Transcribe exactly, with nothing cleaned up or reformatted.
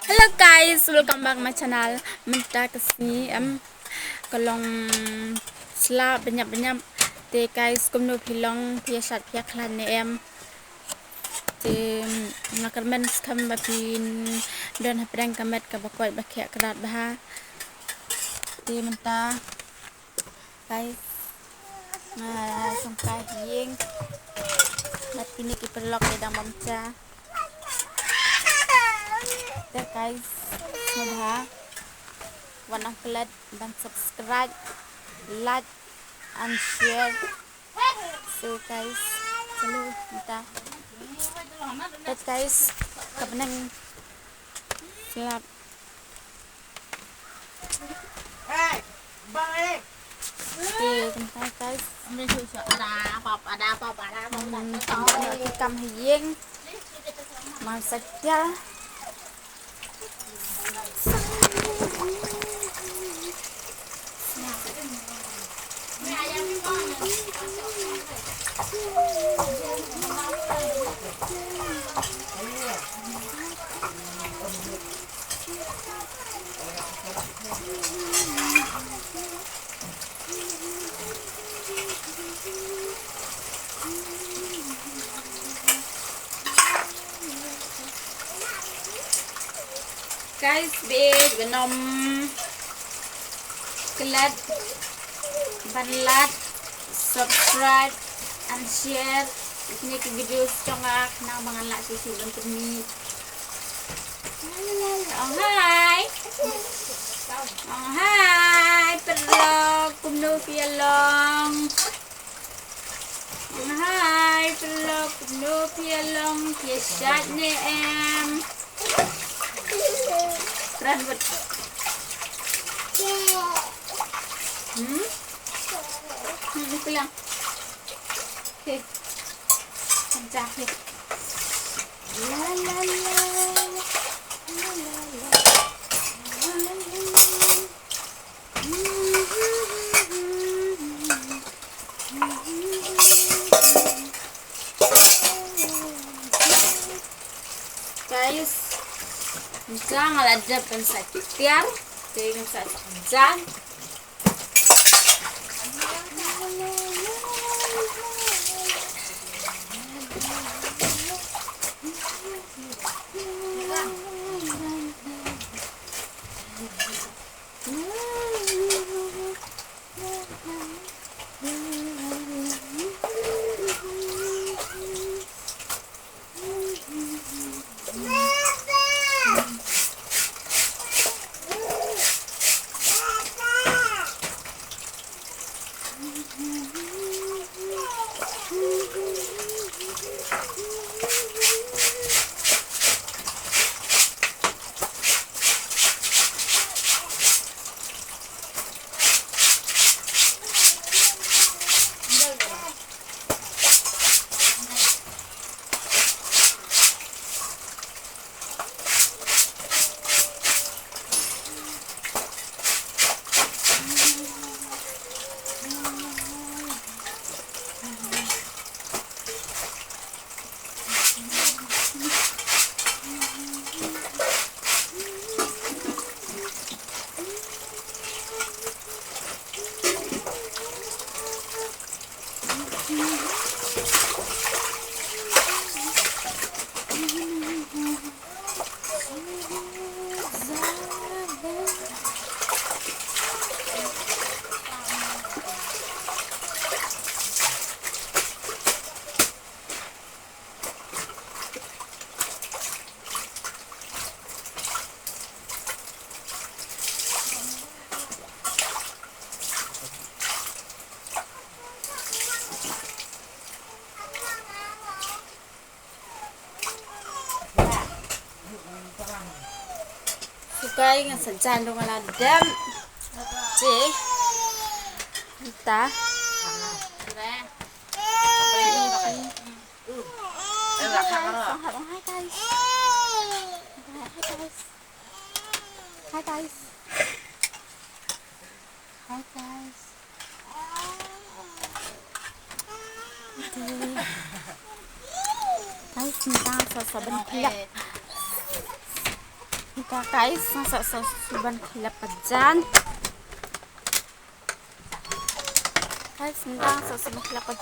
Hello guys, welcome back my channel. Mynta ka sngi em ka long slap bniap bniap. Te guys, kumno phi long, phi ïa shad phi ïa khlad ne em? Te nga kyrmen skhem ba phi don hapdeng ka met kaba koit ba khiah krat bha. Te mynta guys, nga shong kai ha ïing. Bad kine ki paralok ki dang bam cha. Te guys, sngewbha wat nang klet ban subscribe, like and share. So guys, chalo mynta. Te guys, ka bneng slap. Te mynta guys, hmm, ki kam ha ïing. Mar sa tiar. Guys, bad ban ym klet ban like, subscribe and share ïa kine ki videos jong nga khnang ba ngan lah shuh shuh ban pynmih. Ong hai. Ong hai paralok, kumno phi ïa long? Ong hai paralok, kumno phi ïa long, phi ïa shad ne em? Kren bad. Hmm? Hmm, phi lang. Okay. Pynjah hi. La, la, la. La, la, la. La, la, la. Guys, mynta nga la dep ban sa tiar, te ngan sa jan. Sukai ngan sa jan dong ala dem. Ci. Entah. Hi guys. Hi guys. Hi guys. Guys, minta sa saban pula. Nta guys, nga sa sa suban khlep ka jan. Guys, nta sa suban khlep ka